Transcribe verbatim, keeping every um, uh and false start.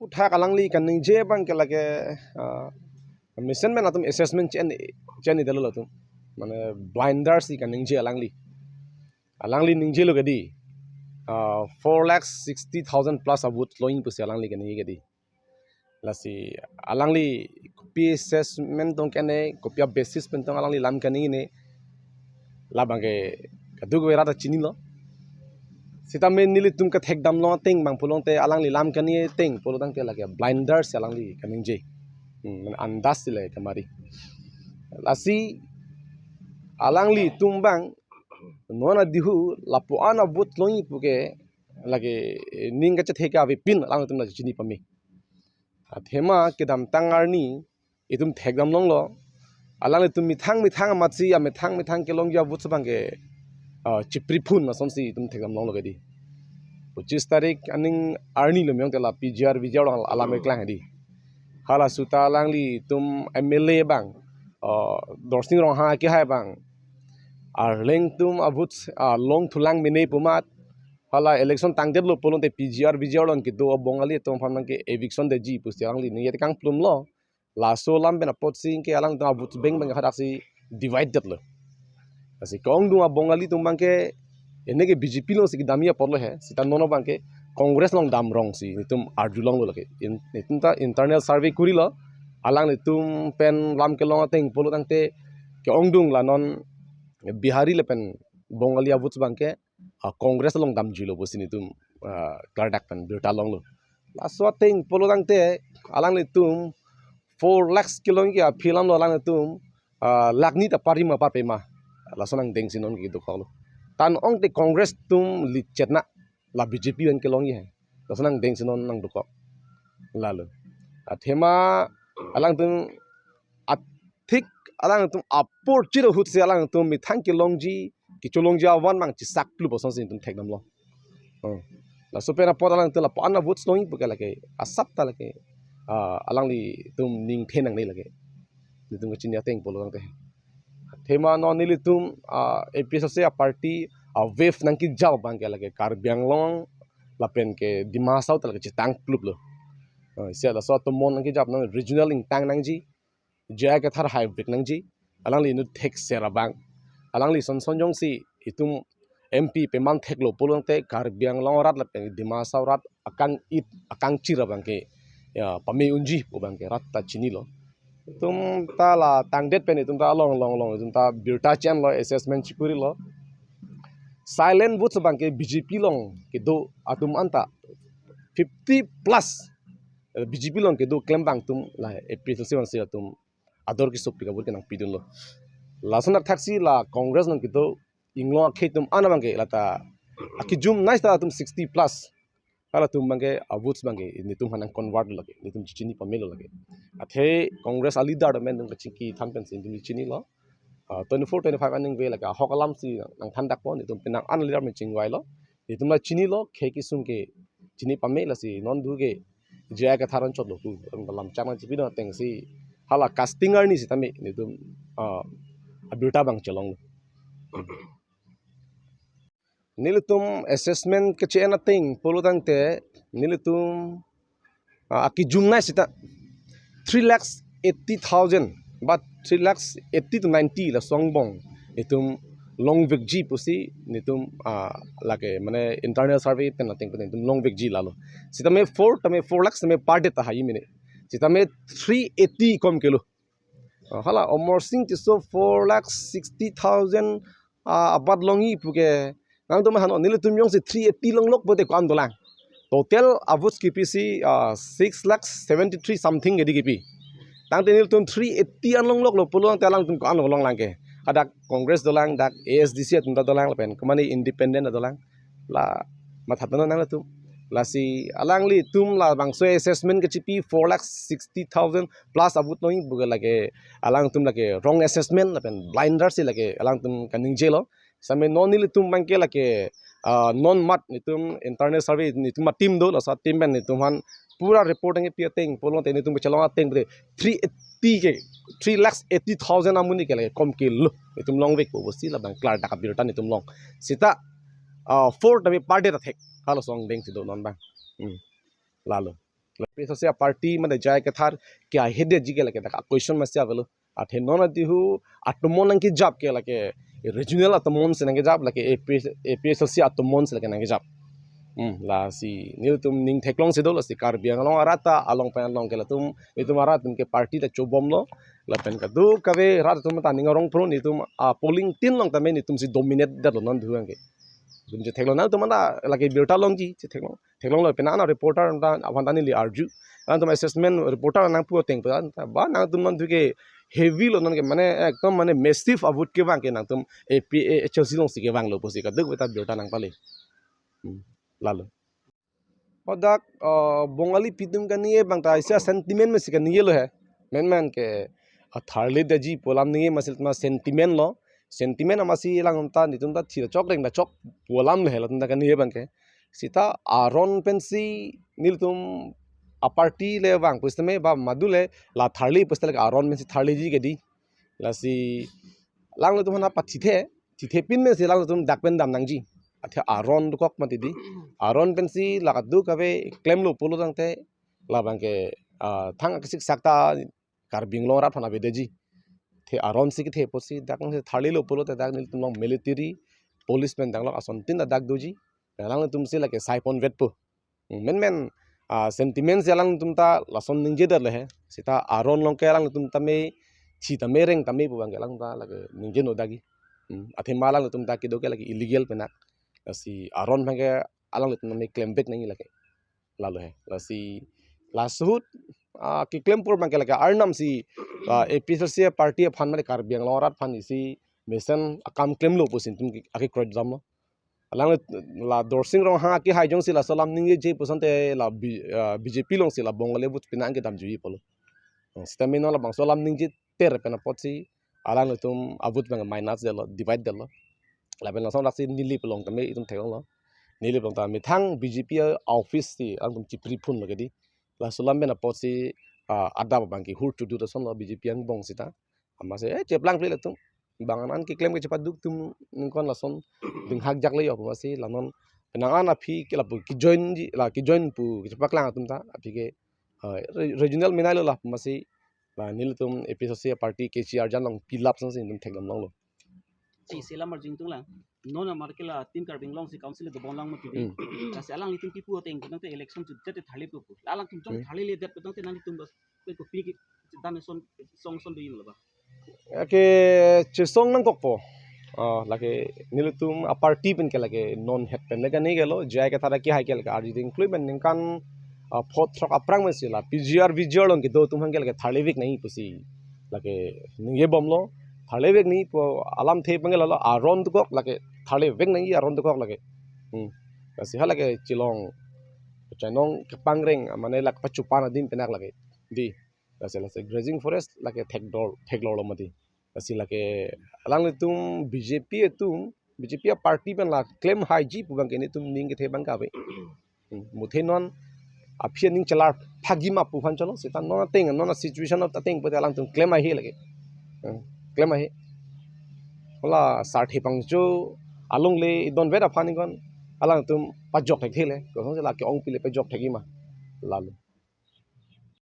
Aphuthak alangli kaningje abang ke lake, ah, mesen men atum assessment chen chen idalo atum. Mane blinders si kaningje alangli. Alangli ningjelo kedi. Ah, four lakh sixty thousand plus a vote lo-ing pusi alangli kaningje kedi. Lasi alangli kopi assessment tong kene, kopi a basis pen tong alangli lam kaningje ne. Labang ke kadokave rat ta chinilo. Sitame nelitum kethekdam long ateng abang pulote alangli lam kaningje ateng pulo tangte lake blinders si alangli kaningje. Hmm, mane andas si le kamari. Lasi alanglitum abang non adihu lapu-an a vote lo-ing puke lake ning kachethe ke avepin alangtum la chini pame. Athema kedamtang arni itum thekdam longlo. Alanglitum methang methang amatsi amethang methang kelongji a vote abang ke, ah, chipri phun asonsi itum thekdam longlo kedi. Pochis tarik aning arni lo miyong tela P G R V G R along alam eklang hedi. Halaso ta alanglitum M L A abang, ah, Dorsing Ronghang akehai abang, Arleng atum a vote, ah, long thulang mene pu amat. Hala election tangdetlo pulote P G R V G R along kedo a Bongali atum aphan abang ke eviction detji pusi alangli ningje kangplumlo. Laso alam pen apotsi ke alangtum a vote bank abang ke hadaksi divide detlo. Lasi ke-ongdung a Bongali atum abang ke ene ke B J P alongsi kedamji apotlo he. Sita non abang ke Congress along damrong si nelitum arju longlo lake. In, nelitum ta internal survey kurilo. Alanglitum pen lam kelong ateng pulo tangte ke-ongdung la non Bihari lapen Bongali a vote abang ke, ah, Congress along damjilo pusi nelitum, ah, klardak pen birta longlo. Laso ateng pulo tangte alanglitum four lakhs kelongji ke aphi alam lo alanglitum, ah, lakh ni ta pari ma parpe ma. Laso nangdengsi non kedokhoklo. Tan ongte Congress atum lichetna la B J P abang kelongji he. Laso nangdengsi non nangdokok. Lalo. Athema alangtum athik alangtum apor chiro ahutsi alangtum methang kelongji, kecholongji avan abang chesakplup asonsi nelitum thekdamlo. Hmm. Laso pen apot alangtum lapu-an a vote lo-ing puke lake asap ta lake, ah, alanglitum ningthe nangne lake. Nelitum kachini ateng pulo tangte. Athema non nelitum, ah, A P H L C a party a wave nangkejap abang ke lake Karbi Anglong lapen ke Dima Hasao ta lake chetangpluplo. Ah, isi laso atomon nangkejap non regional ingtang nangji, J I Kathar hai vek nangji, alangli inut thekser abang. Alangli son son jongsi itum M P peman theklo pulote Karbi Anglong arat lapen Dima Hasao arat akang-it akangchir abang ke, ya, pame unji pu abang ke rat ta chinilo. Itum ta la tangdet pen itum ta along long long itum ta birta chenlo, assessment chikurilo. Silent votes abang ke B J P along kedo atum anta fifty plus, eh, B J P along kedo klembang atum la A P H L C vansi atum ador kesopik a vote ke nangpidunlo. Lason athaksi la Congress along kedo inglong akhei atum an abang ke lata akejumnei ta atum sixty plus. Halatum abang ke a votes abang ke nelitum aphan nang convert lake, nelitum chini pamelo lake. Athe Congress a leader atum nelitum kachingki than pensi nelitum chinilo. Ah, twenty-four twenty-five aningve lake ahok alamsi nangthandakpo, nelitum penang an leader amen chingvailo. Nelitum la chinilo, khei kesung ke chini pame, lasi non du ke J I Kathar anchotlo pu, lam chama chipidun atengsi hala casting arni sitame nelitum, ah, abirta abang chelonglo. Nelitum assessment keche-en ateng pulo tangte nelitum, ah, akejumnei seta three lakhs eighty thousand, but three lakhs eighty to ninety laso angbong itum longvekji pusi nelitum, ah, lake mane internal survey pen ateng pen itum longvekji lalo. Sitame four, tame four lakhs tame per day ta hai mene. Sitame three eighty kom kelo. Ah, hala Amarsing Tisso four lakh sixty thousand, ah, a vote longji puke. Nangtum hano, nelitum jongsi three eighty longlok pote ko-an dolang. Total a votes kepisi, ah, six lakh seventy-three something kedi kepi. Tangte nelitum three eighty an longloklo pulo tangte alangtum ko-an longlang ke. Hadak Congress dolang, dak A S D C atum ta dolang lapen komatne independent dolang. La mathatnon nangtum. Lasi alanglitum labangso assessment kechipi four lakh sixty thousand plus a vote longji puke lake alangtum lake wrong assessment lapen blinders si lake alangtum kaningjelo. Sitame non nelitum abang ke lake, ah, non mat nelitum internal survey nelitum a team do, laso team pen nelitum aphan pura report nangkepi ateng pulote nelitum kechelong ateng pute three eighty ke, three lakhs eighty thousand amonit ke lake kom kelo. Nelitum longvekpo pusi labang klardak abirta nelitum long. Seta, ah, four tame per day ta thek. Halaso angdengsi do non abang. Hmm. Lalo. Lapen sosi a party mane J I Kathar ke ahedetji ke lake dak a question masi avelo. Athe non adihu atomon nangkejap ke lake regional atomon si nangkejap, lake A P, A P H L C atomon si lake nangkejap. Hmm, lasi nelitum ning theklongsi do, lasi Karbi Anglong arat ta along pen along ke latum, nelitum arat atum ke party ta chobomlo. Lapen kadokave rat atum ta ning arong pro, nelitum a polling tin along tame nelitum si dominate detlo non duhang ke. Nelitum chetheklong, nangtum anta lake birta longji chetheklong. Theklonglo, penang an reporter ta aphan ta neli arju. Nangtum assessment reporter nangpu ateng pu ta, ba nangtum non duke heavy lo non ke, mane ekdom mane massive a vote kevang ke nangtum A P H L C alongsi kevanglo pusi kadokave ta birta nangpale. Hmm, lalo. Hadak, uh, Bongali apitum kaningje abang ta isi a sentiment mesi kaningjelo he. Menmen ke, uh, tharledetji pu alam ningje masi tuma sentiment lo. Sentiment amatsi alangtum ta nelitum ta thir chok reng ta chok pu alam le he latum ta kaningje abang ke. Seta aron pensi nelitum a party le vang pusitame ba madu le la tharle pusitame aron pensi tharleji ke dei. Lasi alanglitum aphan pathithe, thithe pin pensi alanglitum dak pen dam nangji. Athe aron dokok mati dei. Aron pensi la kadokave klemlo pulo tangte labang ke, ah, thang akesik sak ta Karbi Anglong arat aphan avedetji. Athe aron si kethe pusi dak si tharlelo pulote dak nelitum along military, police pen dak along asontin ta dak doji. Alanglitum si lake saiponvetpo. Hmm, menmen, ah, sentiment si alangtum ta lason ningjedet le he. Seta aron along ke alangtum tame thi tame reng tame pu abang ke alang ta lake ningje no dagi. Hmm, athema alangtum ta kedo ke lake illegal penak. Lasi aron abang ke alangtum tame klem vek nangji lake. Lalo he. Lasi last ahut, ah, keklem pur abang ke lake arnam si, ah, A P H L C party aphan mane Karbi Anglong arat aphan isi mesen akam klemlo pusi nelitum ke akekroi damlo. Alang la Dorsing Ronghang akehai jongsi laso alam ningjeje pu asonte la B-, ah, B J P alongsi la Bongali a vote penang kedamjuji pulo. Hmm, sitame non labangso alam ningjeter pen apotsi alanglitum a vote abang minus detlo, divide detlo. Lapen lason raksi Nilip along tame itum theklonglo. Nilip along ta methang B J P a office si alangtum chipri phunlo ke dei. Laso alam pen apotsi, ah, adap abang ke hur chudu asonlo B J P angbong seta. Amatsi, eh, cheplang pli latum. Bang an keklem ke chepaduk atum ningkan lason dinghak jak le yo amatsi la non penang an aphi ke lapu kejoinji, la kejoin pu kechepaklang atum ta aphi ke, ah, re-, regional menailo la amatsi la nelitum A P H L C party ke chi arjan along pilap sangsi nelitum thekdam longlo. Chi selam arjing tung la. Non amar ke la Team Karbi Anglong si council dobon lang mati dei. Hmm. Lasi alanglitum kipu ateng tangte election chu jate tharle pu pu. Alangtum jong Hmm. tharledet pu tangte nanglitum bas pe kopi ke dan son song son do yin lo ba. Ke chesong nangkokpo. Ah, lake nelitum a party pen ke lake non het pen le kaningje lo, J I Kathar akehai ke lake arjuding klui pen ningkan, ah, pho throk aphrang mesi la P G R, V G R along kedo atum aphan ke lake tharle vek nangji pusi lake ningjebomlo, tharle vek nangji pu alamthe abang ke lalo, aron dokok lake tharle vek nangji, aron dokok lake. Hmm. Lasi ha lake chilong chainong kepangreng, mane lake pachupan adim penak lake dei. Lasi lasi grazing forest lake thekdor, theklorlo mati. Lasi lake alanglitum B J P atum, B J P a party pen la klem haiji pu abang ke nelitum ning kethe abang ke ave. Hmm, muthe non aphi aning chelar phagi ma pu aphan chalo, seta non ateng, non a situation ateng pute alangtum klem ahe lake. Hmm, klem ahe. Hala sarthe pangcho alongle idonvet aphan ningkan alangtum pajok thekthe le. Kosonsi lake ongpi le pajok thekji ma. Lalo.